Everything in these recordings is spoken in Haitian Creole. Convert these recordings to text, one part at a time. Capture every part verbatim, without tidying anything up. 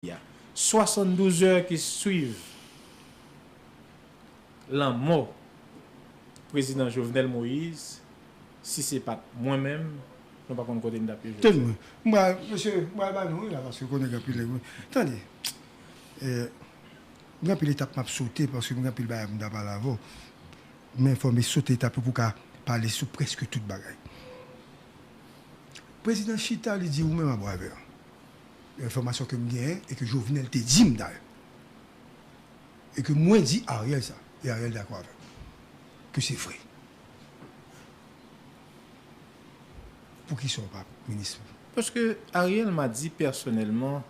peyi a. Swasanndouz è ki swiv lanmò prezidan Jovenel Moïse, si se pa t mwen menm, nou pa konn kote n t ap ye jodi a. Tande mwen. M pral, mesye, m pral ba nou, wi, la, paske konnen gen anpil nèg, wi. Tande, eh, gen anpil etap m ap sote, paske gen anpil bagay pou m ta pale avè w. Men fò m sote etap yo pou ka pale sou prèske tout bagay. Prezidan chita, li di ou menm a Bwavè. Enfòmasyon ke m genyen e ke Jovenel te di m dayè. E ke mwen di Ariel sa. E Ariel dakò avè m. Ke se vre. Poukisa w pa minis? Paske Ariel m'a dit personnellement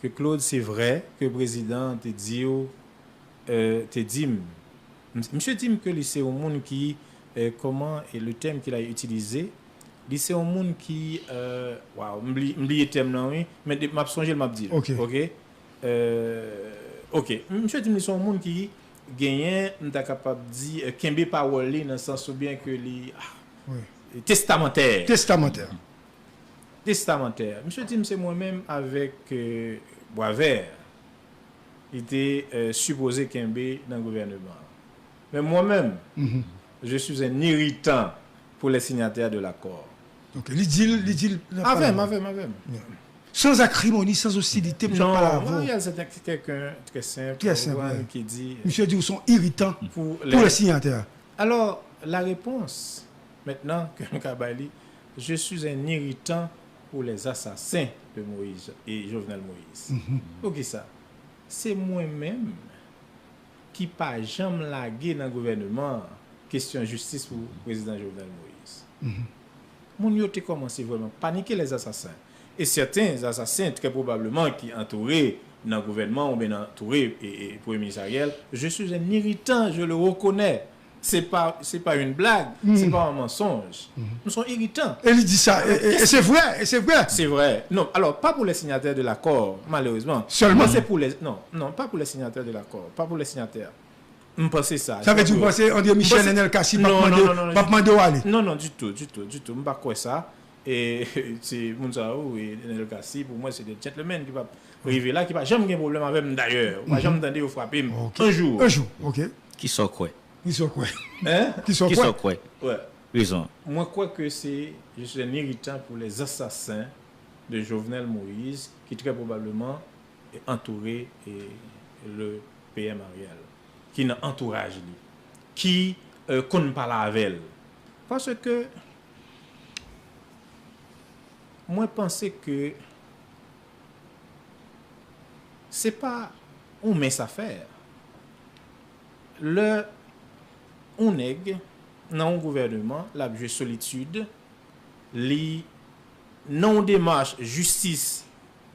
que Claude, c'est vrai que président te di w, euh, te di m, m- misye di m ke li se yon moun ki, euh, comment est le terme qu'il a utilisé, li se yon moun ki, euh, waw, m bli- m bliye tèm nan, wi, men de- m ap sonje l, m ap di l. Ok. Ok? Euh, ok. Misye di m li se yon moun ki genyen, m ta kapab di, euh, kenbe pawòl li nan sans oubyen ke li, ah, wi, testamantè. Testamantè. Testamantè. Misye di m se mwen menm avèk, euh, Bwavè li te, euh, sipoze kenbe nan gouvèneman an. Men mwen menm, mhm, je suis un irritant pour les signataires de l'accord. Ok, li di l, li di l nan pale avè m, avè m, avè m. Yeah. Sans acrimoni, sans hostilité, m ap pale avè w. Non, Ariel, c'est un- quelqu'un très simple, très simple, ouais, ki di, misye di ou se yon iritan pou les signataires. Alors, la réponse, maintenant, que nou ka bay li, je suis un irritant pour les assassins de Moïse et Jovenel Moïse. Mhm. Poukisa? Se mwen menm ki pa janm lage nan gouvèneman an kesyon jistis pou prezidan Jovenel Moïse. Mhm. Moun yo te kòmanse vrèman panike, les assassins. Et certains assassins, très probablement, qui entouré nan gouvènman oubyen nan antoure e, e Premye Minis Ariel, je suis un irritant, je le reconnais. C'est pas, c'est pas une blague, c'est pas un mensonge. M se yon iritan. E li di sa, e, e, e se vre, e se vre. C'est vrai. Non, alors, pas pour les signataires de l'accord, malheureusement. Seulement. Mais c'est pour les, non, non, pas pour les signataires de l'accord, pas pour les signataires. M panse sa. Sa vle di ou panse André Michel, Nenel Cassy p ap mande, p ap mande w ale? Non, non, ditou, ditou, ditou. M pa kwè sa. E se moun sa yo, e Nenel Cassy, pou mwen, se de gentleman ki p ap rive la, ki pa janm gen pwoblèm avè m dayè. Ou pa janm tande yo frape m. Ok. Un jour. Un jour, ok. Kisa w kwè? Kisa w kwè? Hein? Kisa w kwè? Kisa w kwè? Ouais. Rezon. Mwen kwè ke se, je suis un irritant pour les assassins de Jovenel Moïse, qui très probablement entouré, eh, le P M Ariel, ki nan antouraj li, ki, euh, konn pale avè l. Paske mwen panse ke se pa yon mens afè. Lè yon nèg nan yon gouvèneman, l ap jwe solitid, li nan yon demach jistis,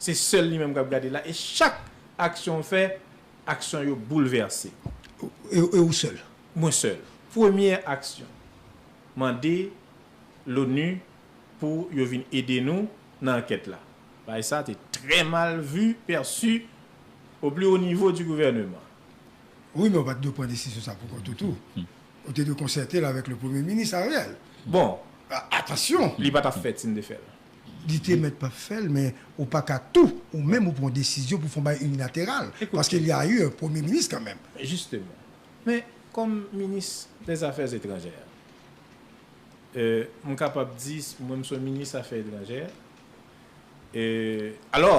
se sèl li menm k ap gade la, e chak aksyon w fè, aksyon yo boulvèse. E, e ou sèl? Mwen sèl. Premyè aksyon, mande l'ONU pou yo vin ede nou nan ankèt la. Bagay sa te trè mal vi, pèsi au plus haut niveau du gouvernement. Wi, men ou pa t dwe pran desizyon sa pou kont ou tou. Ou te dwe konsète l avèk le premye minis Ariel. Bon. A- Atansyon. Li pa t ap fèt si n te fè l. Li te mèt p ap fè l, men ou pa ka tou, ou menm ou pran desizyon pou fè yon bagay inilateral. Ekoute. Paske li a yu premye minis kanmenm. Jisteman. Men, kòm minis dèzafè etranjè, euh, m kapab di, mwen, m se yon minis afè etranjè. Euh, alò,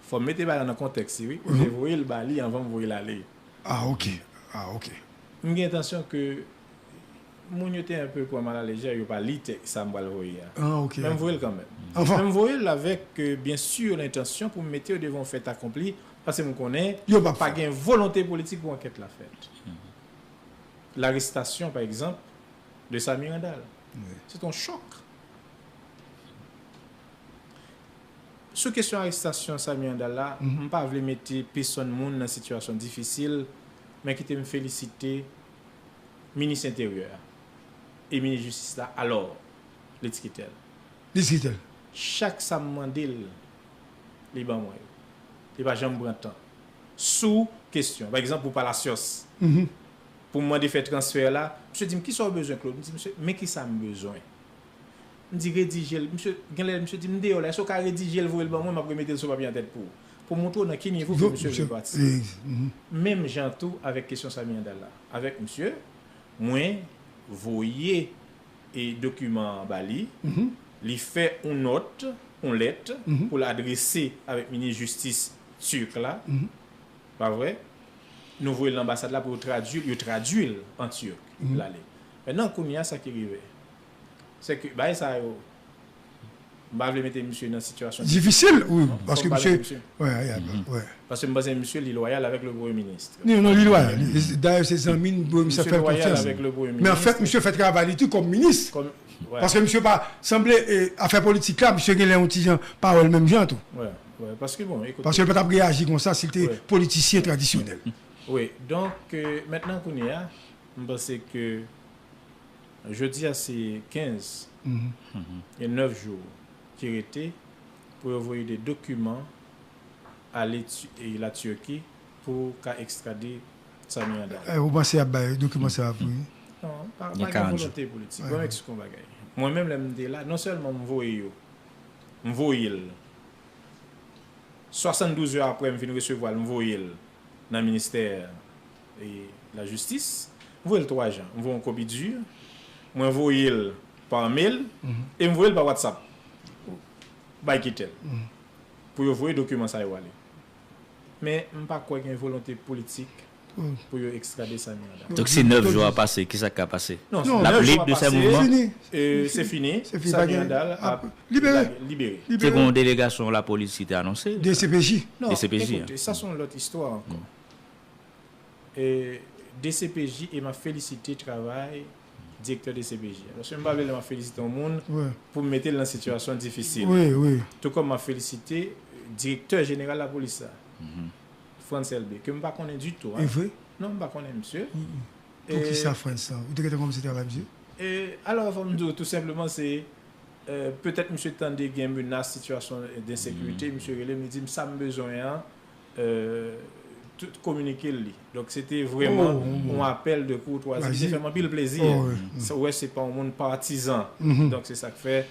fò m mete bagay la nan kontèks li, wi. M te voye l ba li anvan m voye l ale. Ah, ok. Ah, ok. M gen entansyon ke moun yo te enpe pran m alalejè, yo pa li tèks sa m pral voye a. Ah, ok. Men m voye l kanmenm. Anvan. Men m voye l avèk, euh, byen si, lentansyon pou m mete yo devan yon fèt akonpli, paske m konnen pa gen volonte politik pou ankèt la fèt. Larestasyon, pa egzanp, de Samir Handal. Wi. Se te yon chòk. Sou kesyon arestasyon Samir Handal la, m pa vle mete pèsòn moun nan sitiyasyon difisil, men kite m felisite minis enteryè a e minis jistis la, alò, li ti kite l. Li ti kite l. Chak sa m mande l, li ban mwen yo. Li pa janm pran tan. Sou kesyon, pa egzanp, pou Palacios, pou m mande fè transfè la, misye di m, "Kisa w bezwen, Claude?" M di, "Misye, men kisa m bezwen." M di, "Redije l." Misye, genlè misye di m, "M deyò la, èske w ka redije l, voye l ban mwen, m ap remete l sou papye antèt pou ou." pou montre w nan ki nivo ke misye vle patisipe. Menm jan tou avèk kesyon Samy Handal la. Avèk misye, mwen voye e dokiman an ba li, li fè yon nòt, yon lèt pou l adrese avèk minis jistis tirk la, pa vre? Nou voye l nan anbasad la pou yo tradui l, yo tradui l an tirk, l ale. Mentnan, kounye a, sa ki rive, se ke bagay sa yo, m pa vle mete misye nan sitiyasyon difisil, wi, paske misye, wi, wi. Paske m panse misye li lwayal avèk le premye minis. Non, non, li lwayal. Dayè, se zanmi n, misye fè l konfyans. Men anfèt, misye fè travay li tou kòm minis. Paske misye pa sanble, e, afè politik la, misye genlè yon ti jan pa wè l menm jan tou. Paske, bon, ekoute. Paske l pa t ap reyaji konsa si l te politisyen tradisyonèl. Wi, donk, e, mentnan kounye a, m panse ke jodi a se kenz, gen nèf jou ki rete pou yo voye de dokiman ale Ti-, e la Tirki pou ka ekstrade Samy Handal. E, ou panse y ap bay dokiman sa a pou li? Non, pa, pa gen volonte politik. Ban m eksplike yon bagay. Mwen menm, lè m te la, non sèlman m voye yo, m voye l. Swasanndouz è apre, m fin resevwa l, m voye l nan ministè, e, lajistis. M voye l twa jan. M voye yon kopi di, mwen voye l pa mail, e m voye l pa WhatsApp bay Kitel pou yo voye dokiman sa yo ale. Men m pa kwè gen volonte politik pou yo ekstrade Samy Handal. Donk, si nèf jou a pase, kisa k ka pase? Non, l ap lib de sè mouvman? Fini. E, se fini. Samy Handal ap libere. Se gen yon delegasyon lapolis ki te anonse. D C P J. Non, ekoute, sa se yon lòt istwa ankò. E, D C P J, e m ap felisite travay direktè D C P J a. Paske m pa vle lè m ap felisite yon moun pou m mete l nan sitiyasyon difisil. Tou kòm m ap felisite direktè jeneral lapolis la, Frantz Elbé, ke m pa konnen ditou, en. E vre? Non, m pa konnen misye. Poukisa Frantz lan? Ou te gentan kòmanse travay misye? E, alò, fò m di w, tou senpleman, se, e, petèt misye tande gen menas, sitiyasyon densekirite, misye rele m, li di m sa m bezwen an, e, tout kominike l li. Donk, se te vrèman yon apèl de koutwazi. Li te fè m anpil plezi. Ou wè, se pa yon moun patizan. Donk, se sa k fè,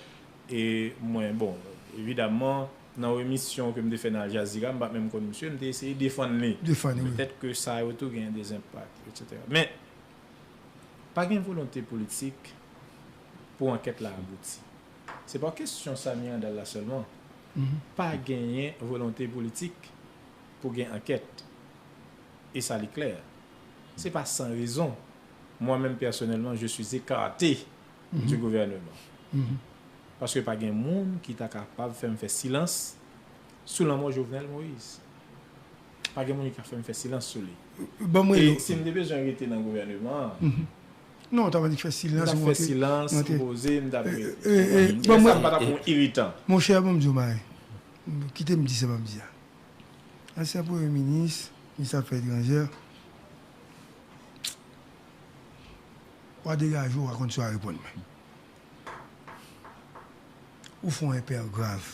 e mwen, bon, evidaman, nan yon emisyon ke m te fè nan Al Jazeera, m pa t menm konn misye, m te eseye defann li. Petèt ke sa yo tou gen de enpak, etsetera. Men, pa gen volonte politik pou ankèt la abouti. Se pa kesyon Samy Handal la sèlman. Pa genyen volonte politik pou gen ankèt. E sa, li klè. Se pa san rezon. Moi-même, personnellement, je suis écarté du gouvernement. Paske pa gen moun ki ta kapab fè m fè silans sou lanmò Jovenel Moïse. Pa gen moun ki ka fè m fè silans sou li. E si m te bezwen rete nan gouvèneman an, non, w t ap annik fè silans, m t ap fè silans, m poze, m t ap rete. E sa m pa t ap yon iritan. Monchè, ban m di w bagay. Kite m di sa m ap di a. Ansyen premye minis, minis afè etranjè, w a degaje w, w a konn sa w a reponn mwen. Ou fè yon enpè grav.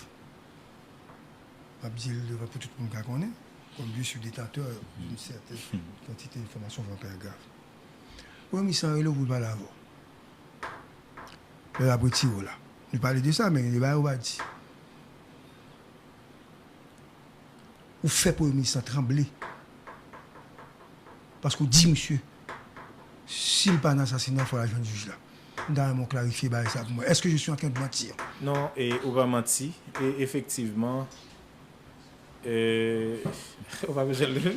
M ap di l devan pou tout moun ka konnen, comme je suis détenteur d'une certaine quantité d'informations, ou fè yon enpè grav. Premye minis lan rele w pou l pale avè w. Lè l ap retire w la. Nou pale de sa, men gen de bagay ou pa di. Ou fè premye minis lan tranble. Paske w di misye, si l pa nan asasina, fò l al jwenn jij la. M ta renmen w klarifye bagay sa pou mwen. Est-ce que je suis en train de mentir? Non, e ou pa manti. E efektivman, e, ou pa bezwen leve.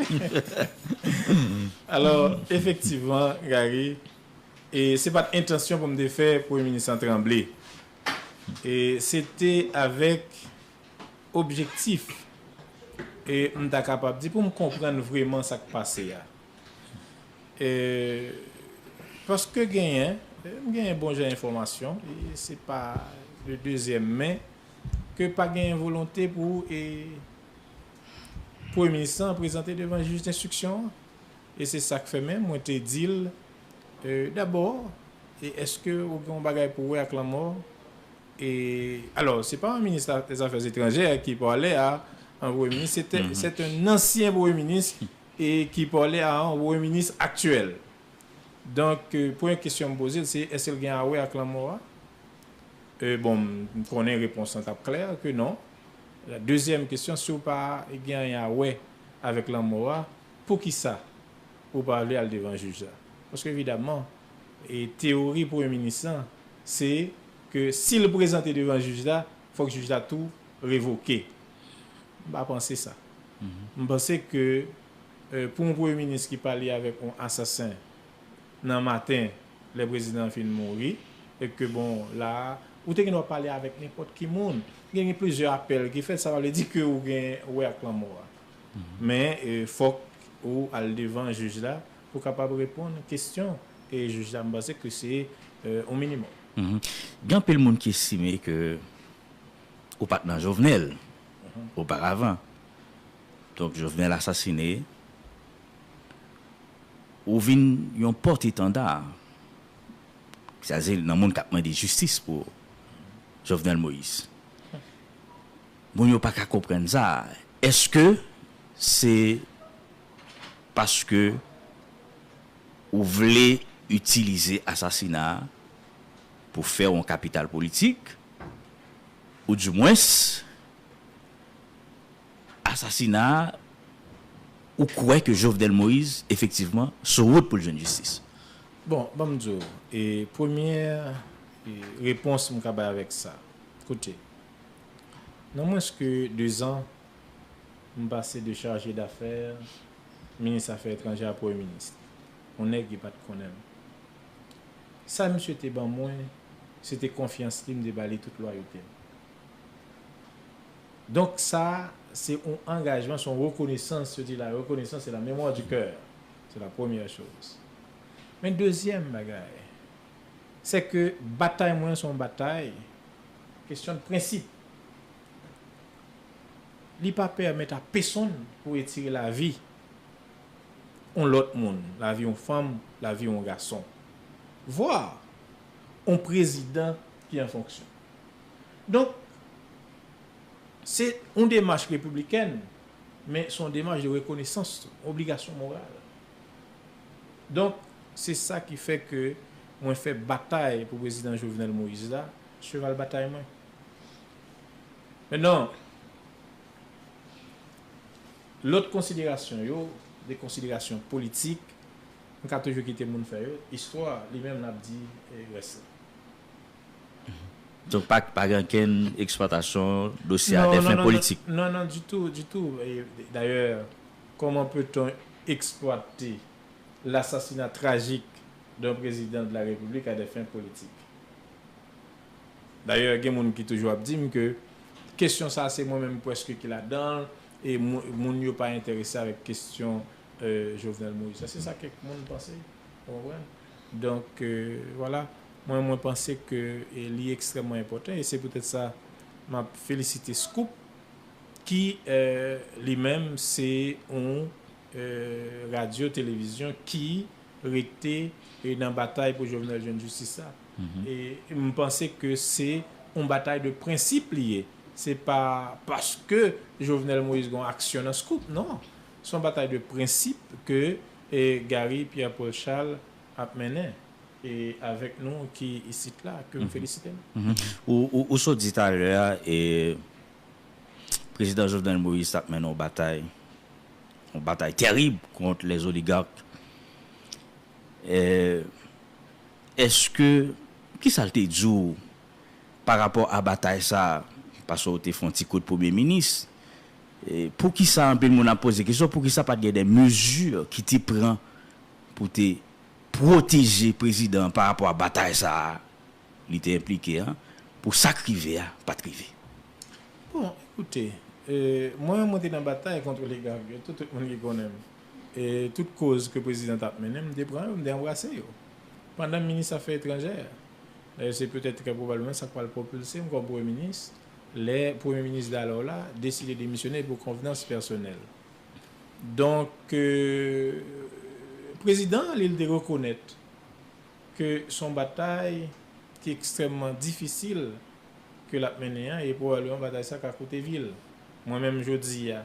Alò, efektivman, Gary, e se pa t entansyon pou m te fè premye minis lan tranble. E se te avèk objektif, e m ta kapab di, pou m konprann vrèman sa k pase a. E, paske genyen, m genyen bon jan enfòmasyon, e se pa de dezyèm men, ke pa genyen volonte pou, e, premye minis lan prezante devan jij denstriksyon an. E se sa k fè menm, mwen te di l, e, dabò, e èske ou gen yon bagay pou wè ak lanmò? E, alò, se pa yon minis la, dèzafè etranjè ki pale a yon premye minis, se te, se te yon ansyen premye minis e ki pale a yon premye minis aktyèl. Donk, e, premye kesyon m poze l, se èske l gen a wè ak lanmò a? E, bon, m konnen repons lan t ap klè ke non. Dezyèm kesyon, si w pa gen anyen a wè avèk lanmò a, poukisa ou pa vle al devan jij la? Paske evidaman, e teyori premye minis lan, se ke si l prezante devan jij la, fòk jij la tou revoke. M pa panse sa. M panse ke, e, pou yon premye minis ki pale avèk yon asasen nan maten, lè prezidan an fin mouri, e ke, bon, la, ou te gen dwa pale avèk nenpòt ki moun. Gen, gen plizyè apèl ki fèt, sa pa vle di ke ou gen wè ak lanmò a. Men, e, fòk ou al devan jij la pou kapab reponn kesyon. E jij la, m panse ke se, e, yon minimòm. Gen anpil moun ki estime ke ou pa t nan Jovenel oparavan. Donk, Jovenel asasine, ou vin yon pòt etanda. Sa se nan moun k ap mande jistis pou Jovenel Moïse. Moun yo pa ka konprann sa. Èske se paske ou vle itilize asasina a pou fè yon kapital politik, ou dimwens, asasina a, ou kwè ke Jovenel Moïse, efektivman, sou wout pou l jwenn jistis? Bon, ban m di w, e, premyè, e, repons m ka bay avèk sa. Koute, nan mwens ke dezan, m pase de chaje dafè, minis afè etranjè a premye minis. Yon nèg ki pa t konnen m. Sa misye te ban mwen, se te konfyans li, m te ba li tout lwayote m. Donk, sa, se yon angajman, se yon rekonesans, yo di la reconnaissance, c'est la mémoire du cœur. C'est la première chose. Men dezyèm bagay, se ke batay mwen, se yon batay, kesyon de prensip. Li pa pèmèt a pesonn pou retire lavi yon lòt moun, lavi yon fanm, lavi yon gason, vwa yon prezidan ki an fonksyon. Donk, se yon demach repiblikèn, men se yon demach de rekonesans tou, obligasyon moral. Donk, se sa ki fè ke mwen fè batay pou prezidan Jovenel Moïse la, cheval batay mwen. Mentnan, lòt konsiderasyon yo, de konsiderasyon politik, m ka toujou kite moun fè yo. Istwa, li menm, l ap di, e, rès la. Donk, pa, pa gen okenn eksplwatasyon dosye a, non, de fen politik. Non, non, ditou, ditou. E, dayè, comment peut-on exploiter l'assassinat tragique d'un président de la République à des fins politiques? Dayè, gen moun ki toujou ap di m ke kesyon sa a, se mwen menm prèske ki ladan l, e moun yo pa enterese avèk kesyon Jovenel Moïse la. Se sa kèk moun panse, ou konprann? Donk, vwala, mwen, mwen panse ke li ekstrèmman enpòtan, e se poutèt sa m ap felisite Scoop, ki li menm se yon radyo, televizyon ki rete nan batay pou Jovenel jwenn jistis la. E m panse ke se yon batay de prensip li ye. Se pa paske Jovenel Moïse gen yon aksyon nan Scoop, non. Se yon batay de prensip ke Gary Pierre Paul Charles ap mennen. E avèk nou ki isit la, ke m felisite nou. Ou, ou, ou sot di talè a, e Prezidan Jovenel Moïse t ap mennen yon batay, yon batay tèrib kont lèzoligak. E, èske, kisa l te di w pa rapò a batay sa a? Paske w te fè yon ti kout premye minis. E, poukisa anpil moun ap poze kesyon, poukisa pa t gen de mezi ki te pran pou te pwoteje prezidan an pa rapò a batay sa a li te enplike an, pou sa k rive a pa t rive? Bon, ekoute, e, mwen, mwen te nan batay kont oligak yo tou, tout moun ki konnen m. E tout koz ke prezidan t ap mennen, m te pran yo, m te anbrase yo. Pandan m minis afè etranjè, dayè, se petèt trè pwobableman sa k pral pwopilse m kòm premye minis, lè premye minis dalò la deside demisyone pou konvenans pèsonèl. Donk, e, prezidan an, li, li te rekonèt ke se yon batay ki ekstrèmman difisil ke l ap mennen an, e pwobableman batay sa ka koute vi l. Mwen menm jodi a,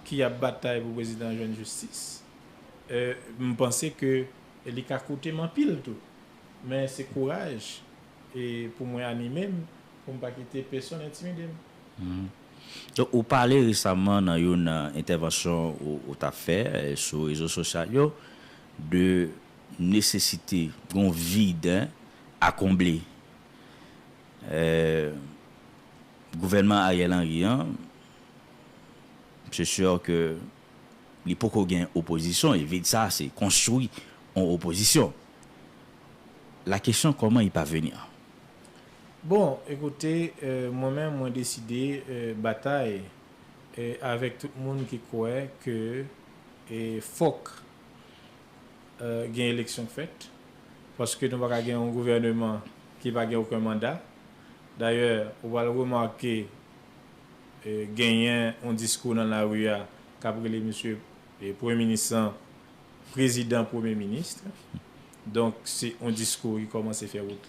ki ap batay pou prezidan an jwenn jistis, e, m panse ke li ka koute m anpil tou. Men se kouraj, e, pou mwen anime m, pou m pa kite pèsonn entimide m. Donk, ou pale resaman nan youn nan entèvansyon ou, ou t ap fè eh, sou rezo sosyal yo de nesesite yon vid a konble. Eh, gouvènman Ariel Henry an, se sè ke li poko gen opozisyon, e vid sa se konstwi yon opozisyon. La question, comment y parvenir? Bon, ekoute, euh, mwen menm, mwen deside euh, batay euh, avèk tout moun ki kwè ke euh, fòk euh, gen eleksyon k fèt, paske nou pa ka gen yon gouvèneman ki pa gen okenn manda. Dayè, ou pral remake euh, genyen yon diskou nan lari a k ap rele misye euh, premye minis lan prezidan premye minis. Donk, se yon diskou ki kòmanse fè wout